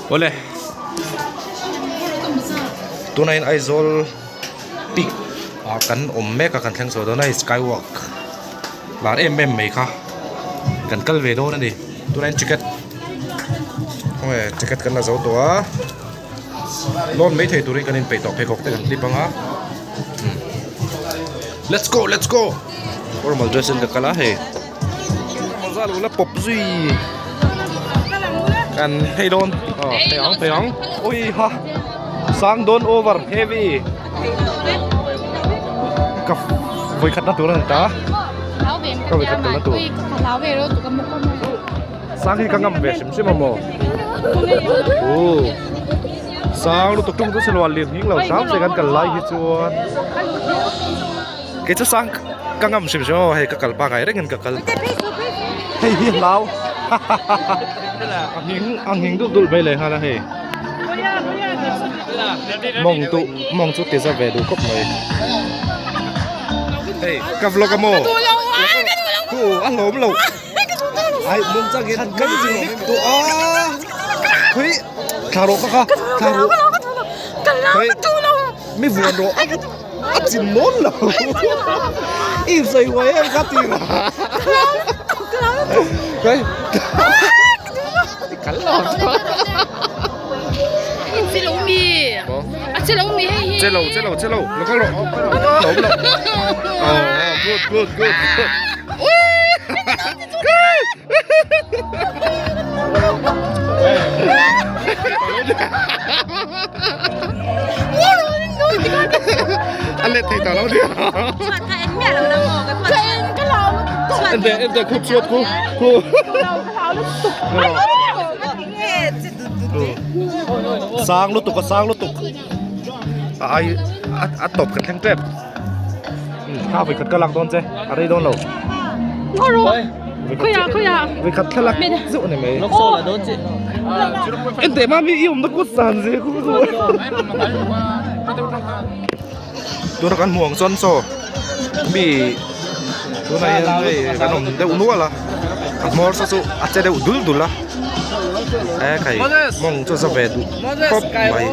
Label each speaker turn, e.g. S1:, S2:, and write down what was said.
S1: Awle tunah hian Aizawl peak ah kan awm mek a kan thleng chho dawn a hei sky walk lar em em mai kha kan kal ve dawn a ni tunah hian ticket khawnge ticket kan la zo tawh a lawn mai thei turin kan inpeih tawh pheikhawk te kan clip ang a let's go let's go formal dress in ka kal a hei. Mawza lo la pawp zui kan phei dawn aw phei ang phei ang ui ha sang dawn over heavy ka vawi khat na tur a ni ta ka vawi khat na tur sang hi ka ngam ve hrim hrim a maw u sang lutuk tum chu silawh lir nghing lo hram se kan kal lai hi chuan. Kei chu sang ka ngam hrim hrim aw hei ka kal pangai rengin ka kal hei hi hlau a nghing a nghing dulh dulh mai leh nghal a hei mawng tu mawng chu ti za ve duh khawp mai hei ka vlog a maw hu a hlawm lo ai mawng changin kan zin vek tawh a khawi thla rawh ka kha thla rawh khawi mi vuan rawh. A chim mawn lo i sawi huai em kha ti la kai kal lo
S2: Che lo mi a che lo mi hei hi
S1: che lo che lo che lo lo kal rawh lo lo oh good good good good A let thei ta lo nia. Ente ente khu chuat khu khu. Sang lutuk a sang lutuk. A ai a tawp kan thleng tep. Kha voi khat ka lak dawn che a rei dawn lo. Voi khat thlalak zeuh a ni mai. Enteh mami i awmna kut zan ze khu chu. Tuna kan hmuh ang chuan chaw mi tunah hian hei kan awm deuh nual a a hmawr saw chu a che deuh dul dul a e khai mawng chu a za ve duh khawp mai.